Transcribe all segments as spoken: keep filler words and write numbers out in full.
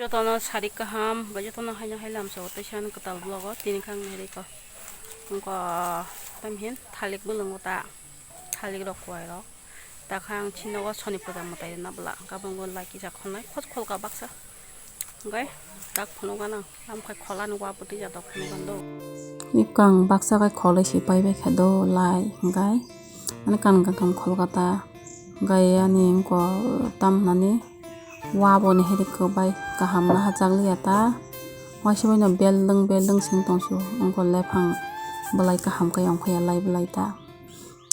Jotono sari kaham, bai jotono haino hai lamsao teisa kwtal vlog o tini khang nai rikha. Wngkha tamhin thalik bwlwngo ta, thalik rok kwai rok. Ta khang chini nogo soni puja mwtai rwna bwla, gabongo lai kisa khonai khoj kholka baksa. Hwnkhe tak phunukgana, lamkhai kholani wa bwtwi jadok phunukgana do. Ikang baksa khai kholwi se pai bai kha do lai, hwnkhe ani kan kankam kholkata, hwnkhe ani wngkha tam hinani wa bo ni heri kwbai kaham nahajak liya ta, waisa bai no beldwng beldwng sing tong sio, wngkha lephang bwlai kaham khe ongkha ya lai bwlai ta.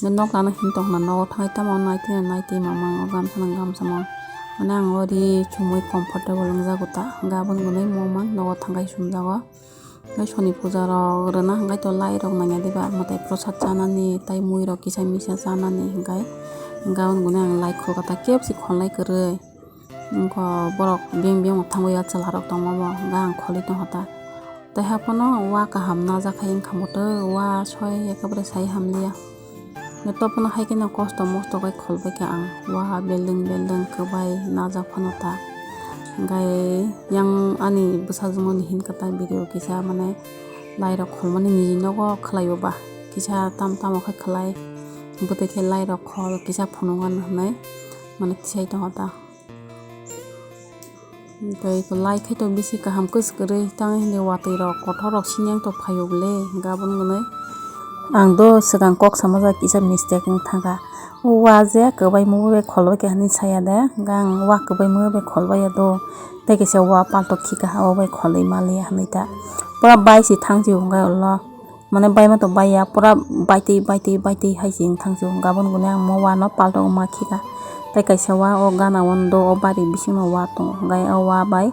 Nok nana hin tongna nogo thangai tamo naitwi naitwi mamang o gamsa nang gamsa mang. Mane ang ori chumui comfortable wngjago ta. Gabon gunui momang nogo thangai sumjago. Nai soni puja rok rwna hwnkhe to lai rok nangya diba mwtai prosad chanani tai mui rok kisa misa chanani hwnkhe gabon gunui ang lai khulkata kebsi khonlai kwrwi. Wngkha borok biyang biyang thangwi ya chwla rok tongma bo hwnba ang kholi tongkha ta. Tei haphano wa kaham najak hai wngkha mwtwi wa soi ekebare sai hamliya. Joto phano hai kheno kosto mosto khai kholbai kha ang wa belding belding kwbai najak phano ta. Hwnkhe yang ani bwsajwk no ni hinkha ta video kisa mane lai rok kholmani nini nogo khwlai o ba kisa tam tamo khe khwlai bwtwi khe lai rok khol kisa phunukgano hinwi mane tisai tongkha ta. Tei lai khe to bisi kaham kwswk kwrwi tamo hinwi watwi rok kothor rok sini ang to phaio bwle gabon gwnwi. Ang do swkang kok sama jai kisa mistake wng thangkha. O wa je kwbai muibai kholbai kha hinwi saya de, hwnkhe ang wa kwbai muibai kholbai ya do. Tei kisa wa paltok khika ha o bai kholwi maliya hinwi ta. Pura bai se thang si hwnkhe ulo. Mane baima to baiya pura baitwi baitwi baitwi hai se wng thang si o gabon gwnwi ang mo wa no paltok ma khika. Tei kaisa wa o gana o ndo o bari bisingo wa tongo hwnkhe o wa bai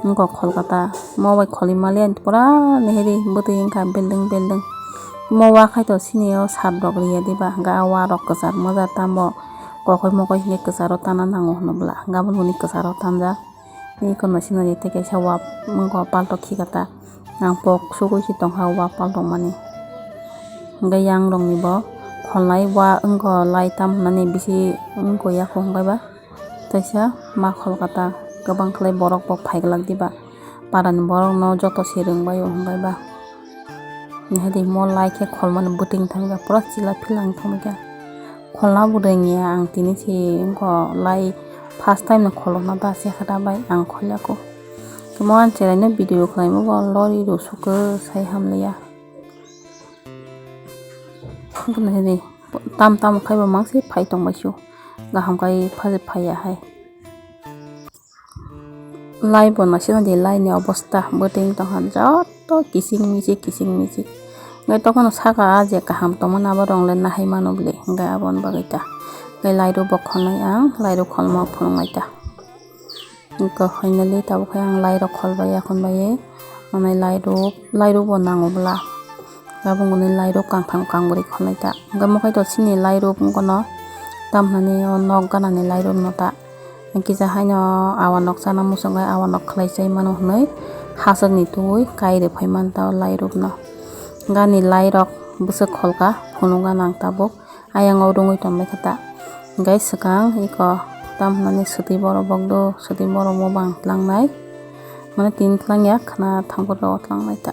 wngkha kholkata mo bai kholwi maliya pura nihiri bwtwi wngkha belding belding. Mo wa khai to sini o sat rok riya diba hwnkhe a wa rok kwchar mwchar tamo kokoi mokoi hinkhe kwcharo tana nango hwnwi bwla gabon gwnwi kwcharo tanjak. Eko no sinari tei kaisa wa wngkha paltok khikata. Ang pok sugui se tongkha wa paltok mani. Hwnkhe yang rokni bo kholnai wa wngkha lai tam hinani bisi wngkha ya kho hwnkhe ba. Teisa ma kholkata kwbang khlai borok bo phaiglak diba. Parani borok no joto se rwngbai o hwnkhe ba. Nihadi mo lai khe kholmani bwtwing thangkha pura chila philang thangkha. Kholna bo rwngya ang tini se wngkha lai first time no kholokna da se kha da bai ang kholyako. Tamo ang cheraino video khlaimo bo lori rw sukhe sai hamliya. Tam tam khai bo mang se phai tong bai su. Gaham khai pha phaiya hai. Lai bo naisingdi lai ni obosta bwtwi wng tongkha joto kising misik kising misik. Hwnkhe tokno saka ah je kaham tongmani abo rong le nahai mano bwle hwnkhe aboni bagwi ta. Hwnkhe lai rok bo kholnai ang lai rok kholma phunuknai ta. Hwnkhe finally tabuk khe ang lai rok kholbai ya khon bai manai lai rok lai rok bo nango bwla. Tabuk hwnwi lairok kangtham kangbrwi khonai ta. Hwnkhe mokhai to chini lairok wngkha no. Tamhinani o nok ganani lairok no ta. Kisa haino awa nok chana muchungo awa nok khlai chai mano hwnwi hachwkni tubui kai rw phai man ta o lairok no. Gani lairok bwswk kholka phunukgana ang tabuk. Ayang o rwngwi tongbaikha ta. Hwnkhe swkang eko tamhinani swtwi borok bokdo swtwi borok bo bang tlangnai. Mane tini tlangya khwna thangphuru o tlangnai ta.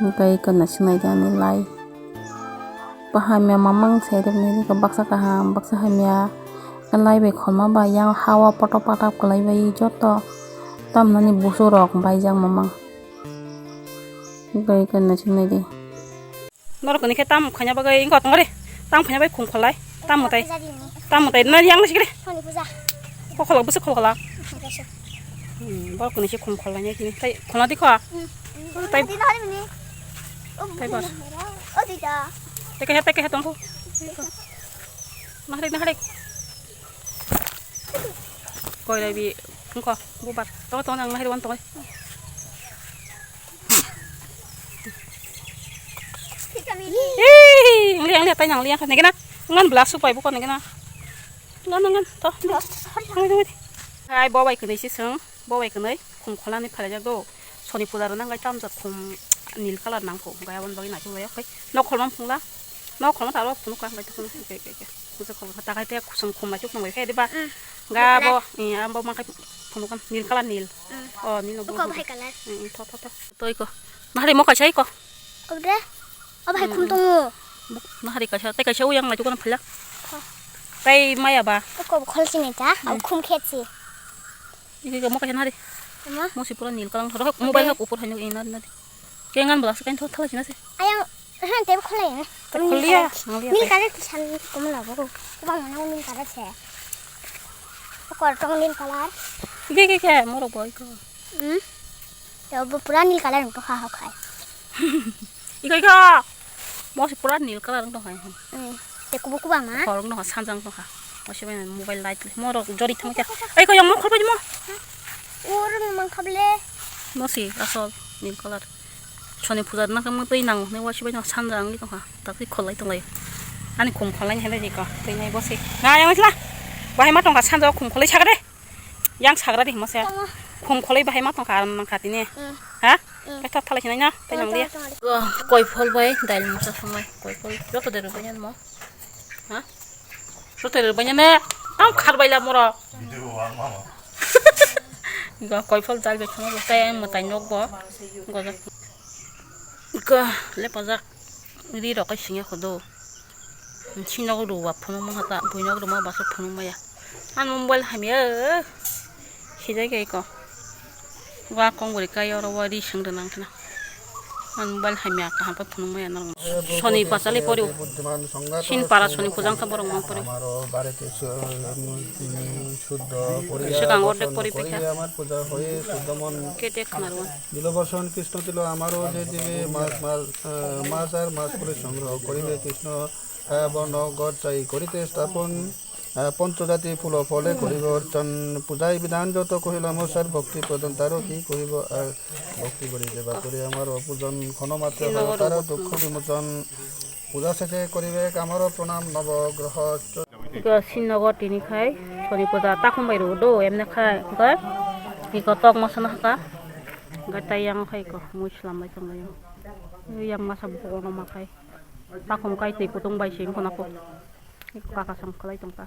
Hwnkhe eko naisingnaidi ani lai. Bo hamya mamang sairokni baksa kaham baksa hamya. Lai bai kholma bai yang ha o poto patak kwlaibai joto. Tamhinani busurok baijak mamang. Hwnkhe eko naisingnaidi. Norok kwnwi khe tam khaina bagwi wngkha tongori. Tam khaina bai khum kholai. Tam mwtai. Tam mwtai na yang sikre. Holi puja. Kokholok bwswk kholkolak. Hwnkhe se. Hmm, borok kwnwi se khum kholai nai kini. Tai khona dikho. Hmm. Tai. Hadi na hari mini. Tai bas. O dida. Teke he teke he tongkho. Nahrik nahrik. Koi rai bi wngkho bubar. Tongo tongo nang nahrik wan tongo. Ei, ang liya, ang liya, tai nang liya, nege na? Ngan bla su pai buko nege na? Ngan, ngan, to. Ang liya, ang liya. Ai, bo bai kwnwi si sung, bo bai kwnwi, khum kholani phalajak do. Soni puja rwna ngai tamjak khum nil colour nang kho, gaya bon bagwi nai kho, gaya khai. Nok kholma phungla, nok kholma taro phunu ka, ngai to phunu, ke, ke, ke. Kuchuk khum takai te kusung khum bai chuk nang bai khe diba. Mm. Ga bo, eh, ambo ma kai phunu kan nil color nil. Mm. Oh, nil no bo. Uko bahai color. Mm, mm, tho, tho, tho. Toi ko. Nahari mo kaisa iko. Obre. O bahai khum tongo. Nahari kaisa, tai kaisa uyang lai tukuna phala. Kho. Tai maya ba. Uko bo khol sini ta, au khum khetsi. Iki mo kaisa nahari. Mo? Mo si pura nil color. Rohok mobile hok upor haino ina nahari. Kengan bela se kain tho thala sina se. Ayang, ahan, tebo khulai na. Khulliya, khulliya. Nil color ti san kumla bo. Kubang mana nil color se. Okor tong nil color. Ke, ke, ke, morok boy ko. Hmm? Tebo pura nil color ko ha ha khai. Iko, iko. Mo si pura nil color dong hai. Hmm. Te kubu kubang ma? Khorok no sanjang no ha. Mo si bai mobile light. Morok jori thang kya. Ai ko yang mo khol bai mo. Ur mang khable. Mo si asol nil color. Soni puja na kamo tei nang ne wa si bai no sanjang ni tong ha. Ta ki kholai tong lai. Ani khum kholai ne hai ko. Tei nai bo si. Na yang sla. Bahai ma tong ka sanjang khum kholai sagre. Yang sagra di masa. Tamo. Khum kholai bahai ma tong ka nang ka tini. Hmm. Ha? Hmm. Ai thok thalai sinai na. Tei nang dia. Tamo, tamo. Koi phol bai dail masa sumai. Koi phol. Joto de rubai mo. Ha? Sote rwbaiyane, tamo kharbaila morok. Go koi phol dal bai thangma bo, tei ang mwtai nok bo. Go jak. Go lepajak. Ri rok kai singya khodo. Sino ruwa phunuk ma hata, buino ruma baso phunuk maya. Ano mobile hamya. Sijai kai ko. Wa kong bori kai oro wa ri seng rwnang khna. Ang mobile hamya kaham pa phunuk maya norok. Soni pachali pori. Sin para soni pujang sa borok mang pori. Sekang ordek pori pekha. Kete khna rwo. দিল বর্ষণ কৃষ্ণ তিল আমারও যে দিবে মাছ মাছ আহ, মাছ আর মাছ করে সংগ্রহ করিবে কৃষ্ণ ছায়া বর্ণ গড় চাই করিতে স্থাপন আহ, পঞ্চজাতি ফুল ফলে করিব অর্চন পূজায় বিধান যত কহিলাম সার ভক্তি প্রদান তারও কি করিব আর ভক্তি করি দেবা করি আমার পূজন ক্ষণ মাত্র হব তার দুঃখ বিমোচন পূজা শেষে করিবে আমারও প্রণাম নবগ্রহ Iko sinnogo tini khai soni puja takhum bai rw do emne khai hwnkhe iko tok masa no hwnkha hwnkhe tei yang khai iko mui swlam bai tonglaio yang masa bono ma khai takhum kai twi kutung bai se wngkha nokho. Kaka sam khlai tongkha.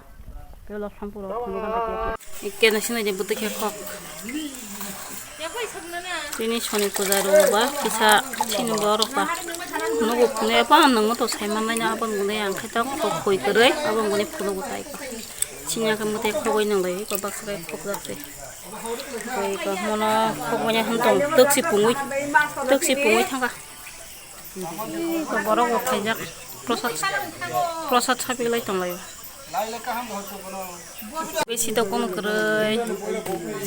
Tei ulo sampuro phunukna bagwi. Ikkeno sinai de bwtwi khe khok. Tini soni puja rwba kisa sini borok ba. Nugo phunukya ba nangma to sai manlaina aboni gwnwi ang khe to khok khoi kwrwi aboni gwnwi phunugo tai ko. Sini khe mwtai khogwi nang lai ko baksa khe khok jak twi. Koi ko mono khogmani hwn tong twksi pungwi twksi pungwi thangkha. Ih, to borok bo khaijak. Prosad, prosad sapi lai tonglaio. Bisi to kono kwrwi.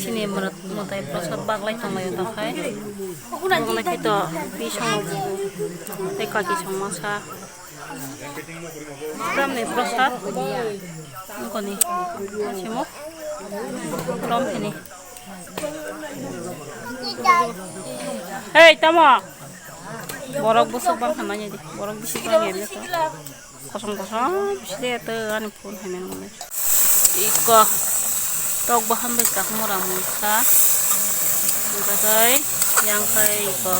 Sini mwrwt mwtai prosad baglai tonglaio to khai. Ogonai khe to bisong tei kaki song masa. Tamni prosad. Wngkoni. Simo. Rom hini. Hei, tamo. Borok bwswk bang kha nai di. Borok bisi bang ya to. Kosong kosong bisi de to ani phone hai nang nai. Iko tok bahan bai tak mora mui kha. Bagai yang khai iko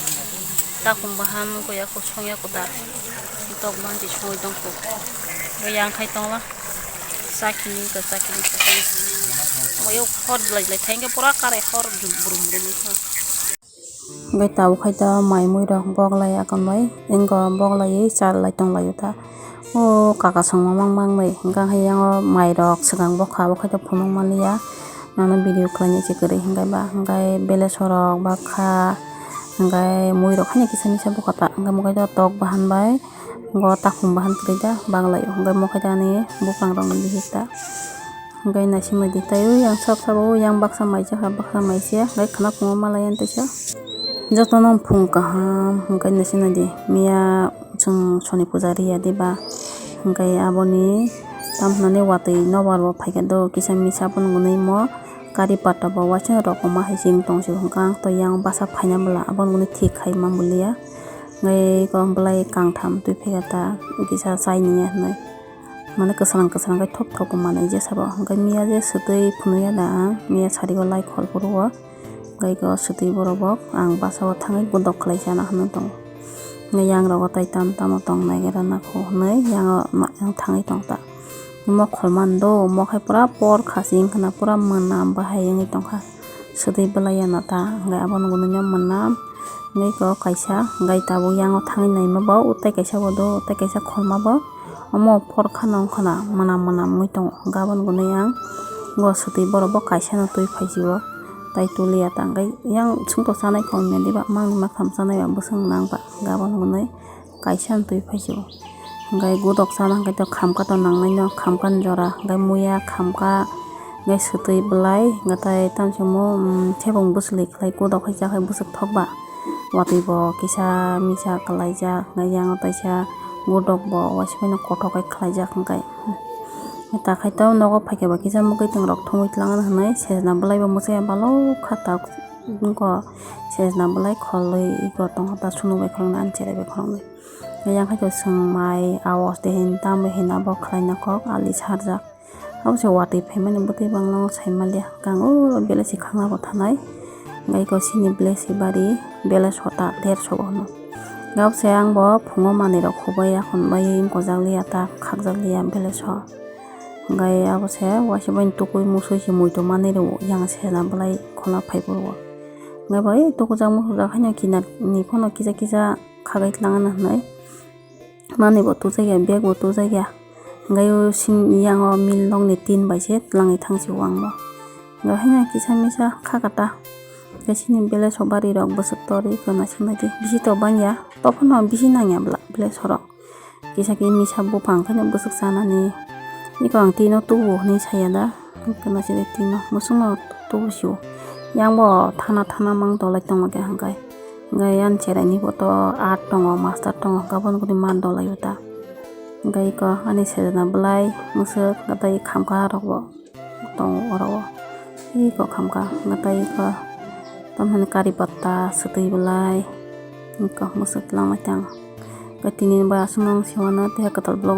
takhum bahan ko ya ko song ya ko da. Tok bahan di song dong ko. Yang khai tong la. Sakini ka sakini sakini. Moyo hor belai belai thangke pura kare hor brum brum kha. Hingke tabuk hai ta mai mui rok bok lai akon bai wngko bok lai cha lai tong lai ta. O kaka songma mang mang bai hingke hai yang o mai rok swkang bokha bo khai ta phunuk man liya. Nano video khlai nai se kwrwi hingke ba hingke bele sorok bakha hingke mui rok haino kisa misa bokha ta hingke bo khai ta tok bahan bai. Go takhum bahan kwrwi da baglai o hwnkhe mokhe ani bupang rok ni bihik ta hwnkhe naisingbai di tai o yang sok sabo o yang baksa mai jakha baksa mai se hwnkhe khwna phungo malai ani teisa jotono phung kaham hwnkhe naisingbai di miya chwng soni puja riya diba hwnkhe aboni tamhinani watwi nobar bo phaikha do kisa misa abono hwnwi mo kari pata bo waising rokoma hai se wng tong se hwnkhe ang to yang basa phaina bwla abono hwnwi thik khai ma bwliya. Hingke eko belai kangtham twi phega ta kisa chai nini hinwi mane kwsang kwsang khe thop thop manwi jesa bo hingke miya je swtwi phunukya da ang miya sari o lai khol phuru o hingke eko swtwi borok bo ang basa o thangwi bodok khlai chana hinwi tongo hingke yang rogo tai tamo tamo tong nai gra nang kho hinwi yang o thangwi tong ta. Omo kholmani do, omo khe pura por khasi wngkha na, pura mwnam bahai wngwi tongkha. Swtwi bwlai ya na ta, hwnkhe abono gwnwi no mwnam. Hwnkhe eko kaisa, hwnkhe tabuk yango thangwi naima bo, tei kaisa bo do, tei kaisa kholma bo. Omo por khana wngkha na, mwnam mwnam wngwi tongo. Hwnkhe abono gwnwi ang o swtwi borok bo kaisa no twi phaisio. Tai tuliya ta, hwnkhe yang chwngno chanai kok mya diba, mangni makham chanai ba bwswng nang ba, hwnkhe abono gwnwi kaisa no twi phaisio. Hwnkhe godok chana hwnkhe to khamka to nangnai no, khamka ni jora, hwnkhe muya, khamka, hwnkhe swtwi bwlai, hwnkhe tai tamo se mo, um, thebong bwswlwi khlai godok hai cha khai bwswk thok ba. Watwi bo kisa misa kwlaijak, hwnkhe yang o taisa godok bo waisa bai no kothok khe khlaijak hwnkhe. Ta khai to nogo phaikhe bo kisa mwkhwtwng rok thumwi tlang hwnwi sejna bwlai bo mwsai ya balok kha ta wngkha sejna bwlai kholwi eko tongkha ta sunu bai khoroknwi ani cherai bai khoroknwi. Yang khai to swng mai awas de hin tamo hin abo khlai na kok ali sarjak. Abo se watwi phaimani bwtwi bangla o sai manliya. Kang o belesi khangna bo thanai. Hwnkhe eko sini belesi bari bele sota derso bo hwnwi. Gabse ang bo phungo manwi rok hubai akhon bai wng kojak liya ta khakjak liya bele so. Hwnkhe abo se waisa bai tukui musui se muitu manwi rw yang sejna bwlai khwna phai phuru o. Hwnkhe bai tukujak musujak haino kinar ni phano kisa kisa khagai tlangano hwnwi. Manwi bo tujakya, bag bo tujakya. Hwnkhe o sini yang o mil nokni tin bai se twlangwi thang si o ang bo. Hwnkhe haino kisa misa kha kata. Hwnkhe sini bele so bari rok bwswk torwi eko naisik naidi. Bisi to bangya. Tophano bisi nangya bla bele sorok. Kisa khe misa buphang khe bwswk chanani. Eko ang tino tubu hinwi saya da. Eko naisik naidi tino. Musukno tubu si o. Yang bo thana thana mang tolai tongma khe hwnkhe. Hwnkhe ani cheraini photo art tongo, master tongo, hwnkhe abono khe ma dolaio ta. Hwnkhe eko ani sejna bwlai mwswk hwnkhe tei khamka rok bo tongo oro o. Eko khamka hwnkhe tei eko tamoni kari patta swtwi bwlai eko mwswk twlangmai tang. Hwnkhe tini bai aswk no wng si mano tei kwtal vlog.